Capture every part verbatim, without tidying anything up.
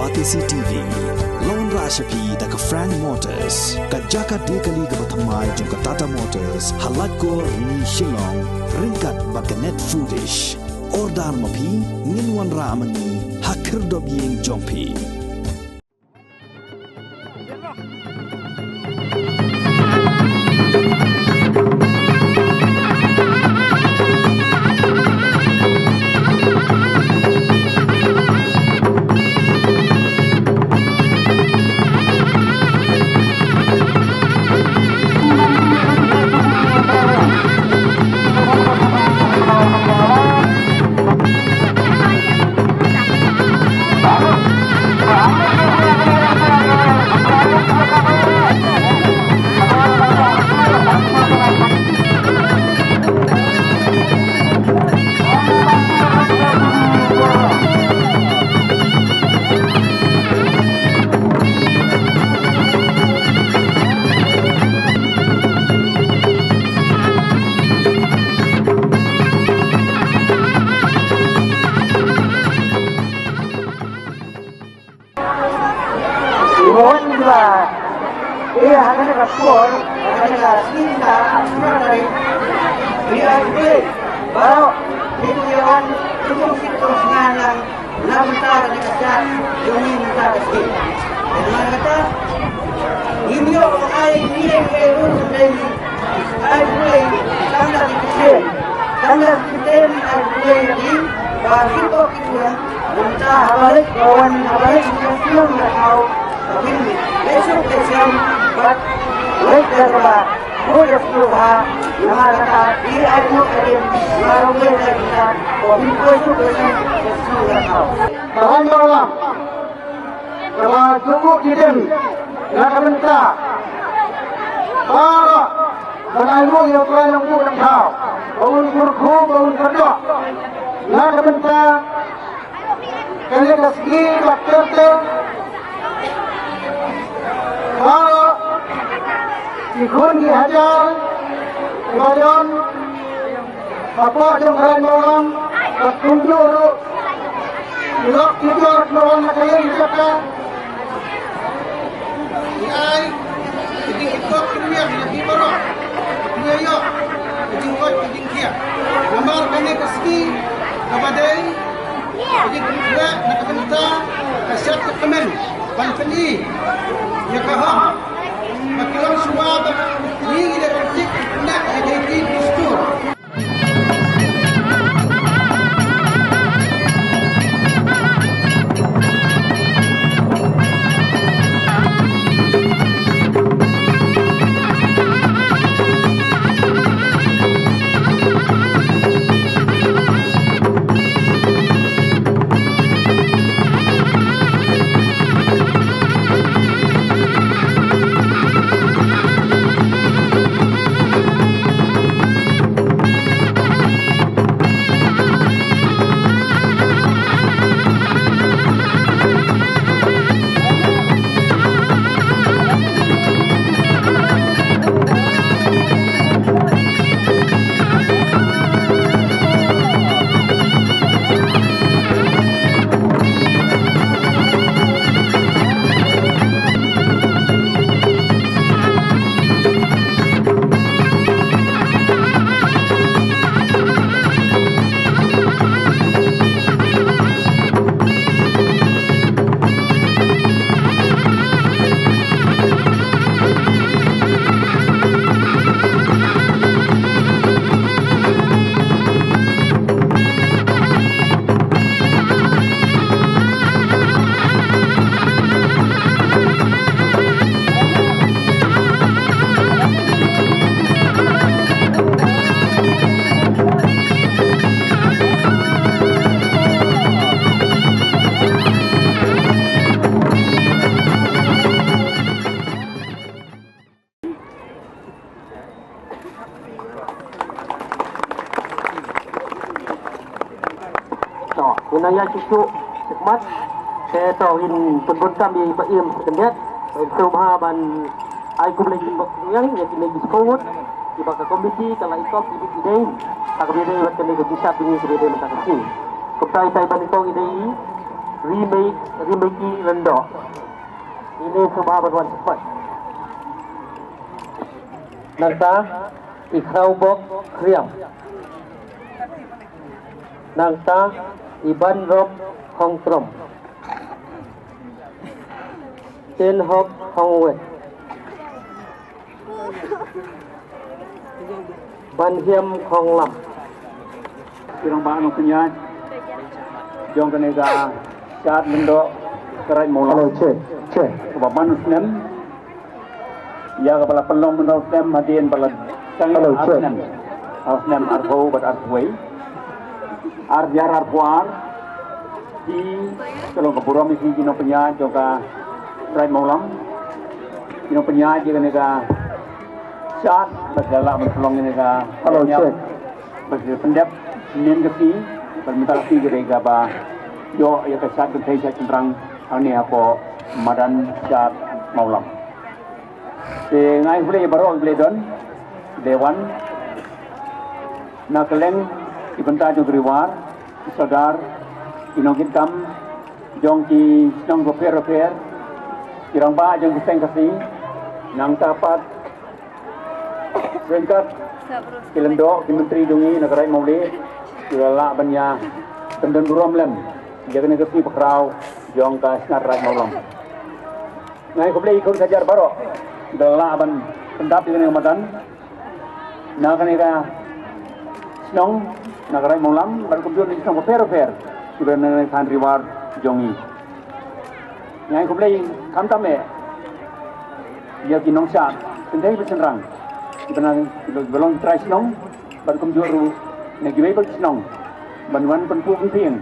R T C T V. La wanrah sha phi da ka Frank Motors, ka jaka die kali kaba thymmai jong ka Tata Motors, ha Laitkor, Rni, Shillong, ryngkat bad ka Net Foodish. Order ma phi, ngin wanrah ma ngi ha khyrdop ïing jong phi. Iba wan ba, eh, ha kane ka por, ha kane ka skin ka, primary, B I P, baroh, itu ïa wan, itu kita terus nganang, na bynta kane ka jait, jong ngi bynta ka skin. Kane kata, ngim ïoh ai ngi ai ruh sendiri. Ai pule, tang da ki ktien. Tang da ki ktien, ai pule ïa ki, ba ki pok ki tuan, mynta haba leit, ba wan haba leit, ki ktien da kau, ba kin leit suk leit sem, bad leit da kaba, ko da suk ha, namar kata, ki ai pule ïa ki, ba wan leit da kita, ba kin leit suk leit sem, leit suk da kau. Tahan da ulang. Kaba jumuk jidem na ka bynta baroh ban ai nguh ïa U Trai Nongbuh Nongthaw, ba un kyrkhu, ba un kyrdoh na ka bynta kane ka sngi Bakterteng. Baroh ki khun ki hajar kiba don hapoh jong ka Raid Mawlong, bad kumjuh ruh ki lok ki jor kiba wan na ka liang jaka. Ngi ai ka jingithuh kyrwiang ïa phi baroh, phi ïoh ka jingkoit ka jingkhiah. Namar kane ka sngi kaba dei ka jingkyrkhu na ka bynta ka shat ka kmen ban pyni ïa ka hok. Ba ki long shuwa ba ngi ngi da kyrtiat kyrkhu na ka dei ki dustur. To, ngin ïa shu shu shikmat. Te to ngin pynbun kam ïa i Bah Im Kyndiat. Ngin shu bha ban ai khublei shibun ïa ïa kine ki skulmut. Kiba ka komiti ka la i kop i dei. Ka ba dei wat kane ka jingshad ding ka ba dei mynta ka sngi. Kumta i tai ban i kong i dei. Ri Mei, Ri Mei ki Lyngdoh. Ine sngewbha ban wan sngewbha. Nangta i Khraw Bok Khriam. Nangta i Ban Rop Hong Trom. Ten Hok Hong Wet. Ban Hiam Khong Lam. Ki rangbah nongpynïaid jong kane ka Shad Lyngdoh Karaij Mawlam. Hello, check, check. Kaba man u snem ïa kaba la pynlong mynta u snem hadien ba la tang ar snem. Ar snem arphew bad arphew wei. Ar hajar arphew ar. Ki ka long ka burom ïa ki nongpynïaid jong ka Karaij Mawlam. Ki nongpynïaid ïa kane ka Shad, bad la lah ban pynlong ïa kane ka, hello, check. Bad pyndep ïa kane ka sngi, bad mynta ka sngi ka dei kaba ïoh ïa ka shad kynthei shad shynrang hangne hapoh madan Shad Mawlam. Te nga ai khublei ïa baroh kiba la don, kiba la wan na kylleng ki bynta jong ka Ri War, ki sordar, ki nongkitkam jong ki shnong bapher bapher, ki rangbah jong ki seng Khasi, nangta pat ryngkat ki lyngdoh, ki myntri jong ngi na ka Raid Mawlai, ki la lah ban ïa pyndon burom lem ïa kane ka sngi bakhraw jong ka Shnat Raid Mawlam. Nga ai khublei ïa ki khun khajar baroh kiba la lah ban pyndap ïa kane ka madan na kane ka shnong, na ka Raid Mawlam, bad kumjuh na ki shnong bapher bapher kiba na ka thaiñ Ri War jong ngi. Nga ai khublei khamtam eh ïa ki nongshad kynthei bad shynrang kiba na, kiba long ki trai shnong, bad kumjuh ruh na kiwei pat ki shnong ban wan pynpuh pynphieng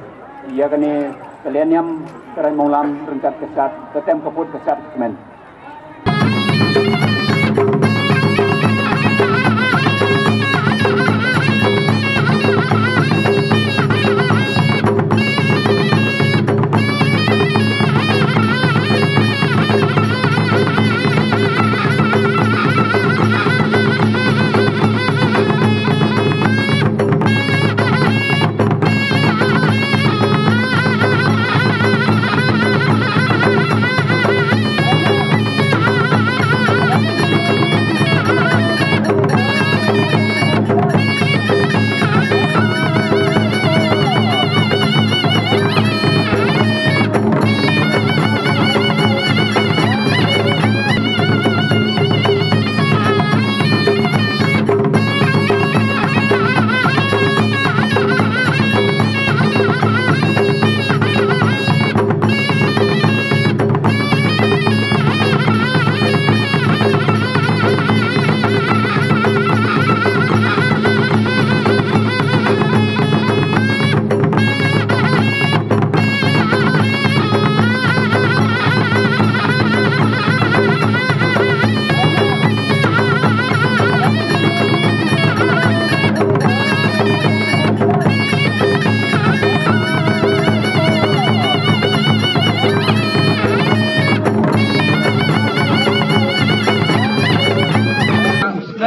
ïa kane ka lehniam ka Raid Mawlam ryngkat ka shad, ka tem ka put, ka shad ka kmen.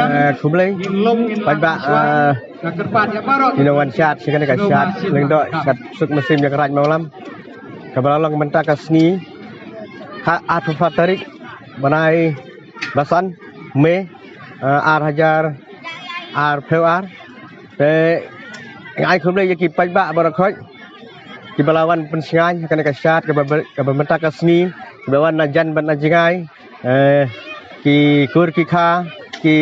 Eh, khublei. Paidbah, eh, ki nongwan shad sha kane ka Shad Lyngdoh, Shad Suk Mynsiem jong ka Raid Mawlam, kaba la long mynta ka sngi, ha, arphew phra tarik bnai Basan, Mei, eh, ar hajar arphew ar. Te nga ai khublei ïa ki paidbah baroh khoit kiba la wan pynshngaiñ ha kane ka shad kaba, kaba mynta ka sngi, kiba wan na jan bad na jngai, eh, ki kur ki kha, ki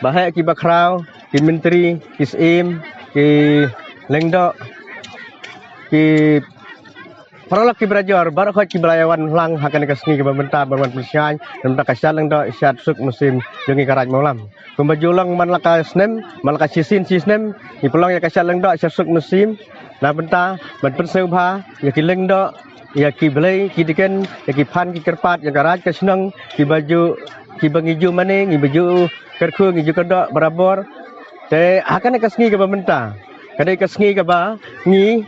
baheh ki bakhraw, ki myntri, ki syiem, ki lyngdoh, ki paralok ki brajor, baroh khoit kiba la ïa wan lang ha kane ka sngi kaba mynta ban wan pynshngaiñ na ka bynta ka Shad Lyngdoh, Shad Suk Mynsiem jong ngi ka Raid Mawlam. Kumba ju long man la ka snem, man la ka shisien shisnem, ngi pynlong ïa ka Shad Lyngdoh, Shad Suk Mynsiem na bynta ban pynsngewbha ïa ki lyngdoh, ïa ki blei ki diken, ïa ki phan ki kyrpad, ïa ka raid ka shnong, kiba ju, kiba ngi ju mane, ngiba ju kyrkhu, ngi ju kyrdoh barabor. Te ha kane ka sngi kaba mynta, ka dei ka sngi kaba ngi,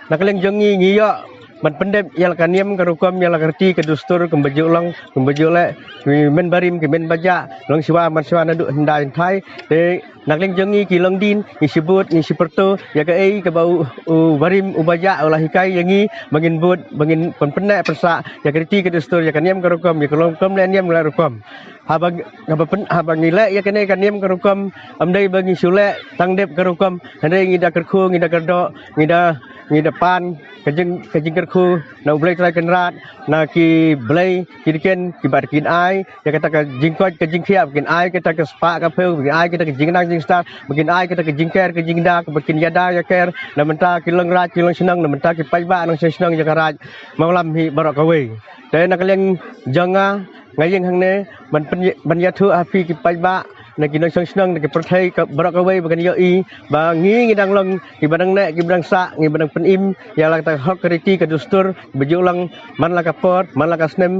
na ka liang jong ngi, ngi ïoh ban pyndep ïa la ka niam ka rukom, ïa la ka riti ka dustur kumba ju long, kumba ju leh, ki men barim ki men bajah, long shuwa man shuwa naduh hyndai hynthai. Te na ka liang jong ngi ki longdien, ngi shu bud, ngi shu pyrto ïa kaei kaba u, u barim u bajah u la hikai ïa ngi ba ngin bud, ba ngin pyn pynneh pynsah ïa ka riti ka dustur, ïa ka niam ka rukom, ïa ka long rukom leh niam leh rukom. Haba, haba pyn, haba ngi leh ïa kane ka niam ka rukom, ym dei ba ngi shu leh tang dep ka rukom, hynrei ngi da kyrkhu, ngi da kyrdoh, ngi da, ngi da pan ka jing, ka jingkyrkhu na U Blei Trai Kynrad, na ki blei ki dken kiba kin ai ïa kata ka jingkoit ka jingkhiah, ba kin ai kata ka spah ka phew, ba kin ai kata ka jingnang jingstad, ba kin ai kata ka jingker ka jingda, ba kin ïada ïaker na bynta ki nongraj ki nongshnong, na bynta ki paidbah nongshong shnong jong ka Raid Mawlam hi baroh kawei. Te na ka liang jong nga, nga ïeng hangne ban pyn, ban ïathuh ha phi ki paidbah na ki nongshong shnong na ki pyrthei ka baroh kawei ba kan ïohi ba ngi, ngi dang long kiba dang neh kiba dang sah, ngi ba dang pynim ïa la kata ka hok ka riti ka dustur ba ju long man la ka por man la ka snem.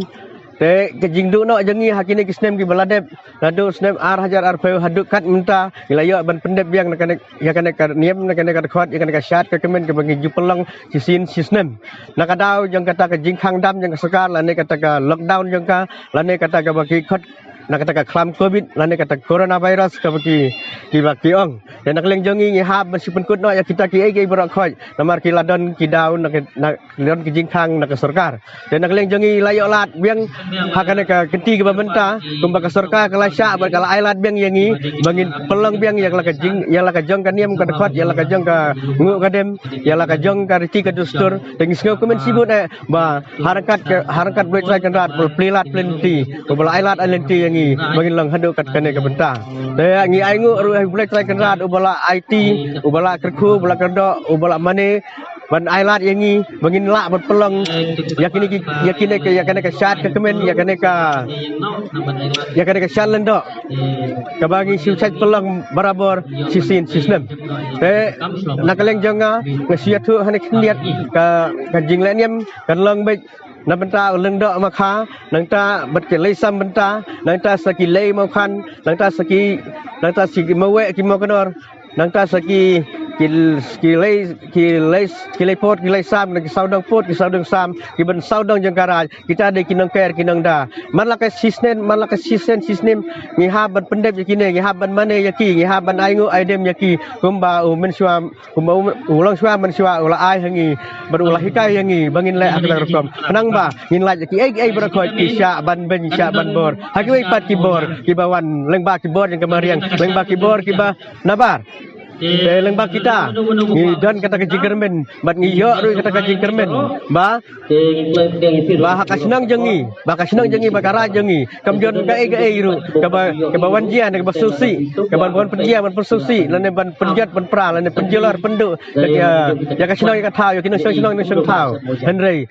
Te ka jingduh noh jong ngi ha kine ki snem kiba la dep, naduh snem ar hajar arphew haduh kat mynta, ngi la ïoh ban pyndep biang na kane, ïa kane ka niam, na kane ka dkhot, ïa kane ka shad ka kmen kaba ngi ju pynlong shisien shisnem. Na ka daw jong kata ka jingkhang dam jong ka sorkar, lane kata ka lockdown jong ka, lane kata kaba ki khot na kata ka khlam covid, lane kata coronavirus kaba ki, kiba ki ong. Te na ka liang jong ngi, ngi hap ban shu pynkut noh ïa kita kiei kiei baroh khoit, namar ki la don ki daw, na ki, na ki don ki jingkhang na ka sorkar. Te na ka liang jong ngi la ïoh lad biang ha kane ka kynti kaba mynta, kumba ka sorkar ka la shah bad ka la ai lad biang ïa ngi ba ngin pynlong biang ïa la ka jing, ïa la ka jong ka niam ka dkhot, ïa la ka jong ka nguh ka dem, ïa la ka jong ka riti ka dustur. Te ngi sngew kmen shibun eh ba ha ryngkat ka, ha ryngkat U Blei Trai Kynrad, U Blei plie lad plie lynti, U Blei ai lad ai lynti ïa ngi ba ngin long haduh kat kane ka bynta. Te ngi ai nguh ruh ha U Blei Trai Kynrad, U Blei la aiti, U Blei la kyrkhu, U Blei la kyrdoh, U Blei la mane ban ai lad ïa ngi ba ngin lah ban pynlong ïa kine ki, ïa kine ka, ïa kane ka shad ka kmen, ïa kane ka, ïa kane ka shad lyngdoh kaba ngi shu shait pynlong barabor shisien shisnem. Te na ka liang jong nga, nga shu ïathuh hangne khyndiat, ka, ka jingleh niam kan long beit na bynta u Lyngdoh Makha, nangta bad ki lei sam bynta, nangta sa ki lei Mawkhan, nangta sa ki, nangta sa ki Maweh ki Mawknor, nangta sa ki, ki, ki lei, ki lei, ki lei pud, ki lei sam, na ki sawdong pud, ki sawdong sam, ki ban sawdong jong ka Raid, kita dei ki nongker ki nongda. Man la ka shisnem, man la ka shisnem, shisnem, ngi hap ban pyndep ïa kine, ngi hap ban mane ïa ki, ngi hap ban ai nguh ai dem ïa ki, kumba u mynshuwa, kumba u, u longshuwa mynshuwa u la ai ha ngi bad u la hikai ïa ngi ba ngin leh ha kata ka rukom, khnang ba ngin lait ïa kiei kiei baroh khoit ki shah ban beiñ shah ban bor ha kiwei pat ki bor kiba wan, lyngba ki bor jong ka mariang, lyngba ki bor kiba nabar. Te lyngba kita ngi don kata ka jingkyrmen bad ngi ïoh ruh kata ka jingkyrmen ba, ba ha ka shnong jong ngi, ba ha ka shnong jong ngi, ba ka Raid jong ngi, kam don kaei kaei ruh kaba, kaba wan jia ne kaba sngewsih, kaba wan pynjia, ban pynsngewsih lane ban pynjot pynpra lane pynjulor pynduh ïa, ïa ka shnong ïa ka thaw, ïa ki nongshong shnong nongshong thaw. Hynrei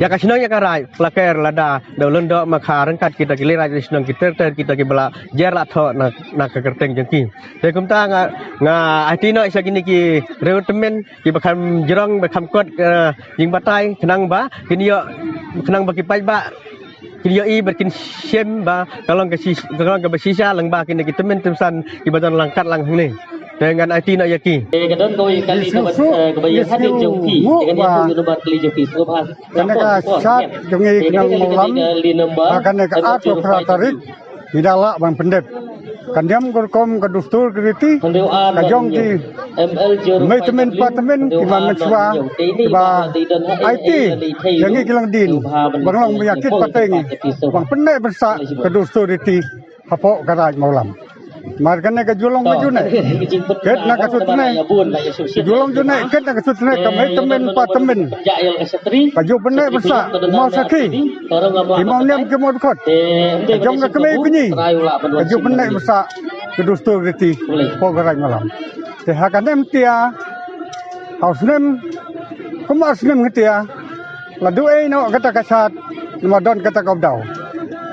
ïa ka shnong ïa ka Raid la ker lada da u Lyngdoh Makha ryngkat kita ki lei Raid lei shnong, ki ter ter kita kiba la jer la thoh na, na ka kyrteng jong ki. Te kumta nga, nga aiti noh sha kine ki riew tymmen kiba kham jrong, ba kham kot, eh, jingbatai, khnang ba kin ïoh, khnang ba ki paidbah kin ïohi bad kin shem ba ka long ka shi, ka long kaba shisha lyngba kine ki tymmen tymsan kiba don lang kat lang hangne. Te ngan aiti noh ïa ki. Te ka don kawei ka kali kaba, eh, kaba ïa hadien jong ki. Te ka don kawei kali jong ki. Kane ka shad jong ngi ki nong Mawlam, ha kane ka arphew phra tarik ngi da lah ban pyndep ka niam ka rukom, ka dustur ka riti ka jong ki mei tymmen pa tymmen kiba mynshuwa, kiba aiti ïa ngi ki longdien ba ngi long ba ïa kit pateng ngi ban pynneh pynsah ka dustur riti hapoh ka Raid Mawlam. Mar kane ka ju long ba ju neh kit na ka sut ne, ju long ju neh kit na ka sut ne, ka mei tymmen pa tymmen ka ju pynneh pynsah, u maw sakhi, ki maw niam ki maw dkhot, ka jong ka kmie kñi, ka ju pynneh pynsah ka dustur riti hapoh ka Raid Mawlam. Te ha kane mynta ha u snem, kumba snem mynta la duh ei noh kata ka shad, namar don kata ka bdaw.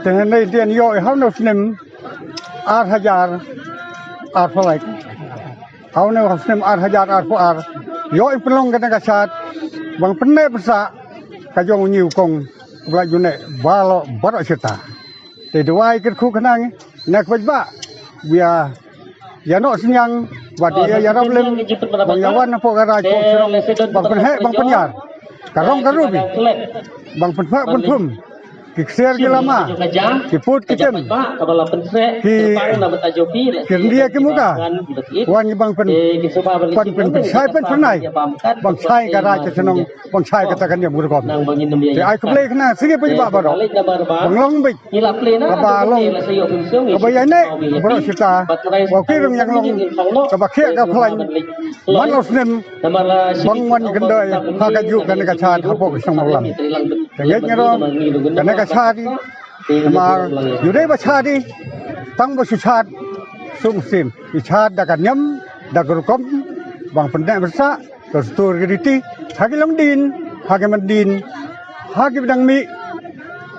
Te hynrei dien ïoh i ha u snem ar hajar arphew lai. Ha une u snem ar hajar arphew ar ïoh i pynlong kane ka shad ban pynneh pynsah ka jong u ñiewkong, ba la ju neh baroh baroh shata. Te duwai kyrkhu khnang na ka paidbah ba ïa, ïa noh synñiang bad ïa, ïarap lem ban ïa wan hapoh ka Raid, hapoh ka shnong ban pynheh ban pynïar. Ka rong ka rubi. Bang pynphah pynphum. Ki ksiar ki lama. Ki put ki tem. Ki, ki ryndia ki muka. Wan ki bang pyn, pyn, pyn, pynshai pynphyrnai. Bang shai ka raij ka chnong. Bang shai kata ka niam ka rukom. Te ai khublei khnang sngewbha baroh. Bang long beit. Kaba long, kaba ïaineh baroh shata. Ba ki rong ïa ka long, kaba khiah ka khlaiñ. Man la u snem, bang wan kyndoi ha kajuh kane ka shad hapoh ka shnong Mawlam. Te ngeit nga ruh kane ka shad, namar ïoh dei ba shad, tang ba shu shad sum sim. I shad da ka niam, da ka rukom, bang pynneh pynsah, ka dustur ka riti, ha ki longdien, ha ki myndien, ha kiba dang mih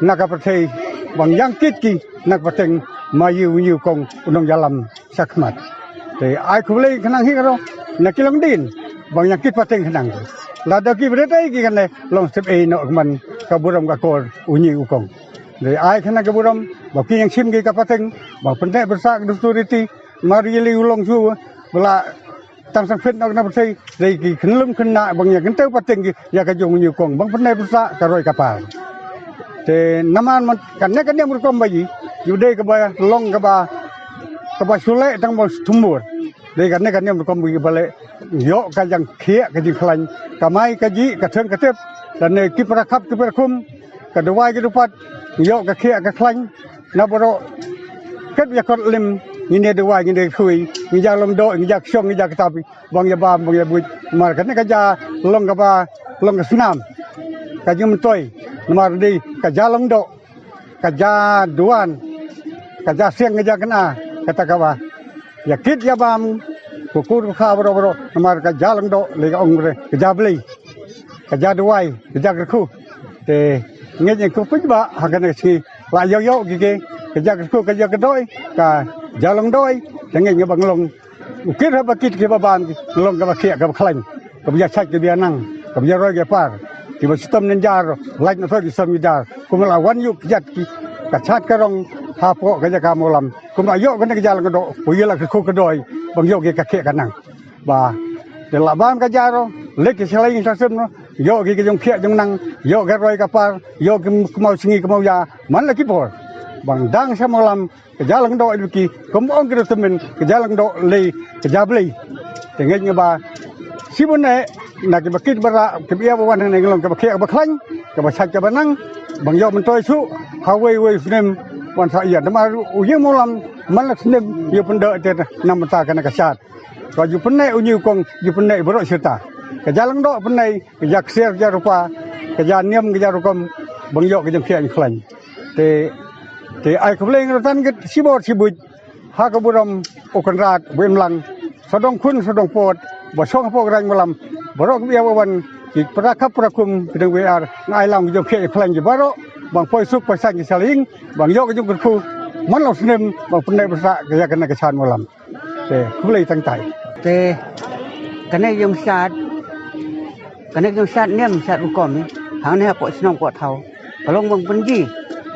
na ka pyrthei, bang ïangkit ki na ka pateng, ma ïa u ñiewkong u nongïalam shakhmat. Te ai khublei khnang hi ka ruh na ki longdien, bang ïangkit pateng khnang. Lada ki bret ei ki kane long step ei noh ka man ka burom ka kor u ñiewkong. Te ai khnang ka burom ba ki ïangshim ki ka pateng, bang pynneh pynsah ka dustur riti, ma ri li u long shu ba la tang sang phet noh na pyrthei, dei ki khyllem khynnah bang ïa kyntiew pateng ki ïa ka jong u ñiewkong bang pynneh pynsah ka roi ka par. Te namar man kane ka niam rukom ba ïa, ïoh dei kaba long kaba, kaba shu leh tang ba shu thum bor. Dei kane ka niam rukom ba ïa ba leh ïoh ka jingkhiah ka jingkhlaiñ, ka mai ka jih ka theng ka tep, lane ki para khap ki para khum, ka duwai ka dupat, ïoh ka khiah ka khlaiñ, na baroh kat ïa kot lim, ngin ïa duwai, ngin ïa khui, ngin ïa long doh, ngin ïa kshong, ngin ïa ktap, bang ïa bam, bang ïa buit, namar kane ka jia long kaba, long ka snam, ka jingmyntoi, namar dei ka jia long doh, ka jia duwan, ka jia siang, ka jia khynnah, kata kaba ïa kit ïa bam, ku kur ku kha baroh baroh, namar ka jia long doh, lei ka ong re, ka jia Blei, ka jia duwai, ka jia kyrkhu. Te ngeit ïa ka pynbha ha kane ka sngi la ïoh ïoh ki ki, ka jia kyrkhu, ka jia kyrdoh, ka jia long doh, te ngeit ïa bang long u kit ha ba kit ki ba bam ki, long kaba khiah kaba khlaiñ, kaba ïa shait kaba ïa nang, kaba ïa roi kaba ïa par, kiba shitom nynjar, lait na thoi ki shitom nynjar, kumba la wan ïuh kjat ki, ka shad ka rong, hapoh ka jaka Mawlam. Kumba ïoh kane ka jia long doh, u ïa la kyrkhu kyrdoh, bang ïoh ki ka khiah ka nang. Ba, te la bam ka jia ruh, leit ki shalei ngi sa sem noh, ïoh ki ka jong khiah jong nang, ïoh ka roi ka par, ïoh ki kmaw sngi kmaw ïa, man la ki por. Bang dang sha Mawlam, ka jia long doh ïa ki, kumba ong ki ruh tymmen, ka jia long doh lei, ka jia Blei. Te ngeit nga ba, shibun eh, na kiba kit ba rah, kiba ïa ba wan hangne ngi long kaba khiah kaba khlaiñ, kaba shait kaba nang, bang ïoh myntoi shuh, ha wei wei u snem, wan sa ïa, namar u ïing Mawlam, man la snem, ïa pyndoh te na mynta kane ka shad. Ka ju pynneh u ñiewkong, ju pynneh baroh shirta. Ka jia long doh pynneh, ka jia ksiar, ka jia rupa, ka jia niam, ka jia rukom, bang ïoh ka jingkhiah jingkhlaiñ. Te, te ai khublei nga ruh tang kit shibor shibuit. Ha ka burom u Kynrad ba imlang. Sawdong khun sawdong pud, ba shong hapoh ka raid Mawlam. Baroh kiba ïa ba wan, ki para khap para khum, ki dang wei ar, nga ai lang ka jingkhiah jingkhlaiñ ki baroh, bang poi suk poi saiñ ki shalei ïing, bang ïoh ka jingkyrkhu, man la u snem, bang pynneh pynsah, ka ïa kane ka shad Mawlam. Te, khublei tang tai. Te, kane ka jingshad, kane ka jingshad niam shad rukom, hangne hapoh shnong Pohthaw. Ka long bang pynjia,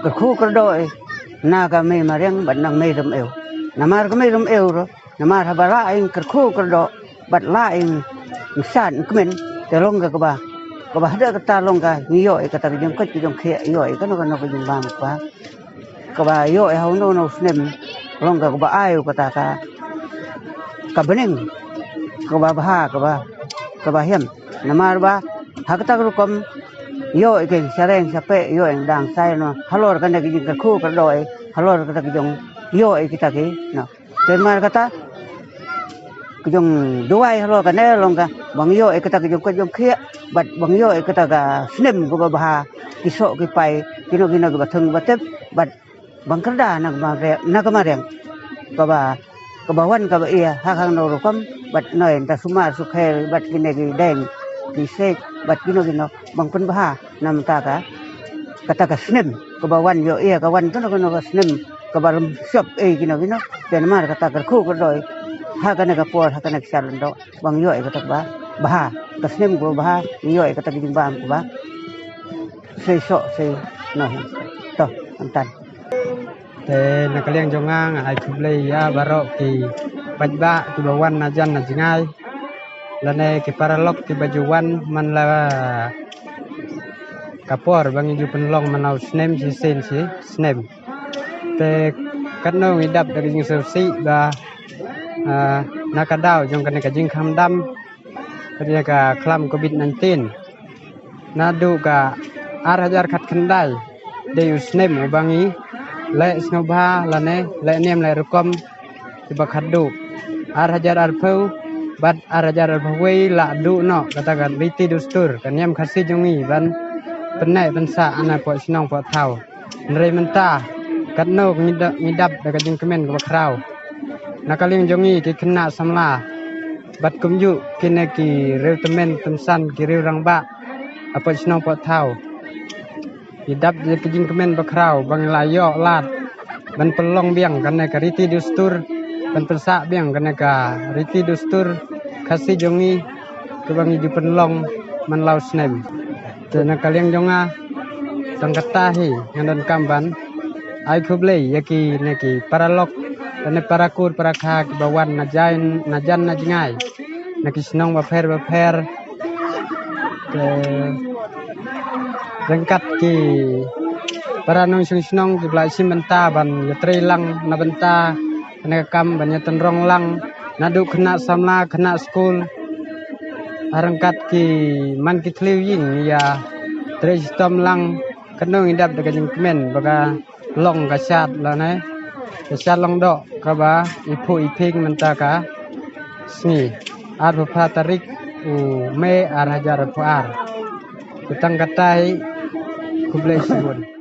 kyrkhu kyrdoh, na ka Mei Mariang, bad na ka Mei Rymew. Namar ka Mei Rymew ruh, namar haba la ïing kyrkhu kyrdoh, bad la ïing shad kmen, te long ka kaba, kaba haduh katta long ka, ngi ïoh ïa kata ka jingkoit ka jingkhiah, ïoh ïa kano kano ka jingbam kaba. Kaba ïoh ïa ha uno uno u snem, long ka kaba ai u kata ka, ka bneng, kaba bha, kaba, kaba hiam. Namar ba, ha kata ka rukom, ïoh ïa ki shareng shapeh, ïoh ïa dang sai no, halor kane ka jingkyrkhu kyrdoh, halor kata ka jong, ïoh ïa kita ki, no. Te namar kata, ka jong duwai halor kane long ka, bang ïoh ïa kata ka jingkoit jingkhiah, bad bang ïoh ïa kata ka snem kaba bha, ki soh ki pai, kino kino kiba thung kiba tep, bad bang kyrda na ka Mariang, na ka Mariang. Kaba, kaba wan kaba ïa, ha khang no rukom, bad noi, nta sumar sukher, bad kine ki deng, ki sek, bad kino kino, bang pynbha, na mynta ka, kata ka snem, kaba wan ïoh ïa, ka wan kano kano ka snem, kaba rem shop ei kino kino, te namar kata kyrkhu kyrdoh, ha kane ka por, ha kane ka shad lyngdoh, bang ïoh ïa kata kaba, bha, ka snem kaba bha, ïoh ïa kata ka jingbam kaba, sei soh, sei, no, to, antan. Te na ka liang jong nga nga ai khublei ïa baroh ki paidbah kiba wan na jan na jngai. Lane ki paralok kiba ju wan man la ka por ba ngi ju pynlong man la u snem shisien shi snem. Te katno ngi dap da ka jingsngewsih ba, ah, na ka daw jong kane ka jingkham dam, kane ka khlam covid nineteen, naduh ka ar hajar khatkhyndai, dei u snem uba ngi leh sngewbha lane leh niam leh rukom kiba khadduh. Ar hajar arphew bad ar hajar arphew wei la duh noh kata ka riti dustur, ka niam Khasi jong ngi ban pynneh pynsah na poh shnong poh thaw. Hynrei mynta katno ngi da-, ngi dap da ka jingkmen kaba khraw. Na ka liang jong ngi ki khynnah samla bad kumjuh kine ki riew tymmen tymsan, ki riew rangbah, ha poh shnong poh thaw, ngi dap da ka jingkmen bakhraw ba ngi la ïoh lad ban pynlong biang kane ka riti dustur, ban pynsah biang kane ka riti dustur Khasi jong ngi kaba ngi ju pynlong man la u snem. Te na ka liang jong nga, tang kata hi ngan donkam ban ai khublei ïa kine ki paralok, kane parakur parakha kiba wan na jan, na jan na jngai na ki shnong bapher bapher. Te ryngkat ki para nongshong shnong kiba la shim bynta ban ïatrei lang na bynta kane ka kam ban ïatynrong lang, naduh khynnah samla, khynnah skul, ryngkat ki man ki thliew ïing, ïatrei shitom lang. Katno ngi dap da ka jingkmen ba ka long ka shad lane ka shad long doh kaba i phuh i phieng mynta ka sngi arphew phra tarik u May ar hajar arphew ar. Te tang kata hi, khublei shibun.